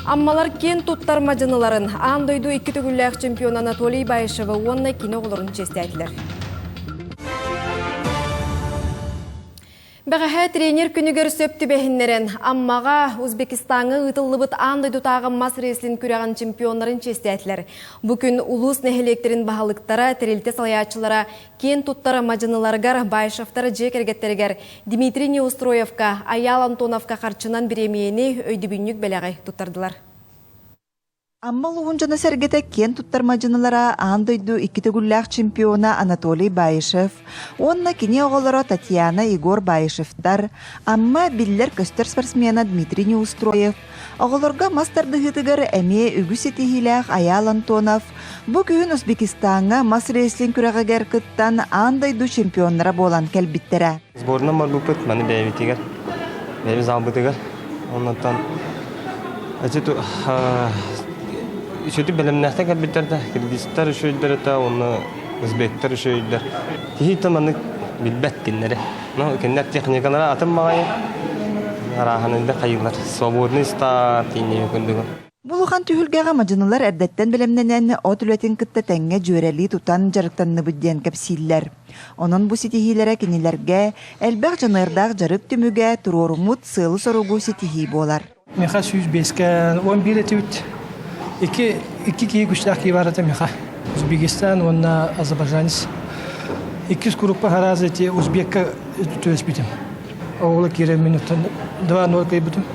Аммалар киэн туттар мадьыныларын аан дойду икки төгүллээх чемпион Анатолий Баишевы уонна кини оҕолорун чиэстээтилэр. Бэҕэһээ тренер күнүгэр сөп түбэһиннэрэн, Аммаҕа, Узбекистаҥҥа ыытыллыбыт аан дойдутааҕы мас рестлинг күрэҕин чемпионнарын чиэстээтилэр. Бу күн улуус нэһилиэктэрин баһылыктара, тэрилтэ салайааччылара киэн туттар мадьыныларыгар Баишевтар дьиэ кэргэттэригэр Дмитрий Неустроевка, Айаал Антоновка харчынан бириэмийэни, өйдөбүнньүк бэлэҕи туттардылар. Амма улууһун дьоно-сэргэтэ киэн туттар мадьынылара аан дойду икки төгүллээх чемпиона Анатолий Баишев уонна кини оҕолоро Татьяна, Егор Баишевтар, Амма биллэр-көстөр спортсмена Дмитрий Неустроев, оҕолорго мас тардыһыытыгар эмиэ үгүс ситиһиилээх Айаал Антонов бу күһүн Узбекистаҥҥа мас рестлинг күрэҕигэр кыттан аан дойду чемпионнара буолан кэлбиттэрэ. Сборынан барбыппыт маны бэйэбитигэр, бэйэбит залбытыгар. Оннуттан үчүгэй бэлэмнээхтэн кэлбиттэр да, киргизтэр үчүгэйдэр этэ, уонна узбектар үчүгэйдэр. Киһи маннык билбэт кинилэри. Ну, кинилэр техникалара атын баҕайы арааһын да хайыылар. Свободный старт тииннии курдугу. Бу улахан түһүлгэҕэ мадьынылар эрдэттэн бэлэмнэнэн, от үлэтин кытта тэҥҥэ дьүөрэлии тутан дьарыктанныбыт диэн кэпсииллэр. Онон бу ситиһиилэрэ кинилэргэ элбэх дьаныардаах дьарык түмүгэ, туруоруммут сыалы-соругу ситиһии буолар. Миха 105-ке 11 этибит. Икки, икки киһи күчтээх киһи бар этэ Миха. Узбекистан уонна Азербайджанец. Иккис группа харазы эти узбекка түбэспитим. Оҕолор киирэн минуттан 2-0 кыайбытым.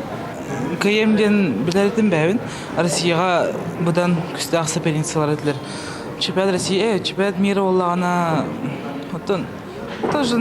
Кыайым диэн билэритим бэйэбин. Россияҕа быдан күстээх соперницалар этилэр. Чемпионат России, чемпионат мира буоллаҕына, оттон тоже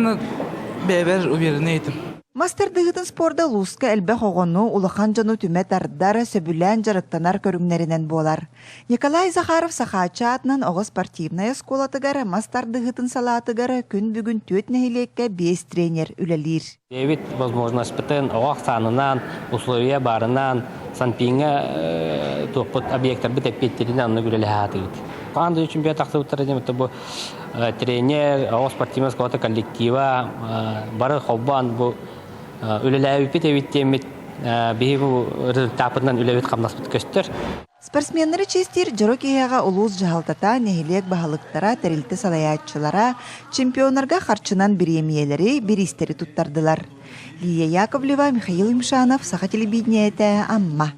бэйэбэр уверенный этим. Мас тардыһыытын спорда улууска элбэх оҕону, улахан дьону түмэ тардар, сөбүлээн дьарыктанар көрүҥнэринэн буолар. Николай Захаров Сахааччы аатынан оҕо спортивнай оскуолатыгар мас тардыһыытын салаатыгар күн бүгүн түөрт нэһилиэккэ биэс тренер үлэлиир. Бэйэбит возможностьпытын оҕо ахсаанынан, условия баарынан, Санпиҥҥа туохпут объектарбыт эппиэттэринэн оннук үлэлэһэ сатыыбыт. Хаан дойду чемпионат тахсыбыттара диэн бу тренер, оҕо спортивнай оскуолата коллектива бары холбоон бу үлэлээбиппит эбит диэммит биһи бу результаппытынан үлэбит-хамнаспыт көстөр. Спортсменнары чиэстиир дьоро киһиэхэ улуус дьаһалтата, нэһилиэк баһылыктара, тэрилтэ салайааччылара чемпионнарга харчынан бириэмийэлэри, бириистэри туттардылар. Лия Яковлева, Михаил Юмшанов, Саха телевидениетэ, Амма.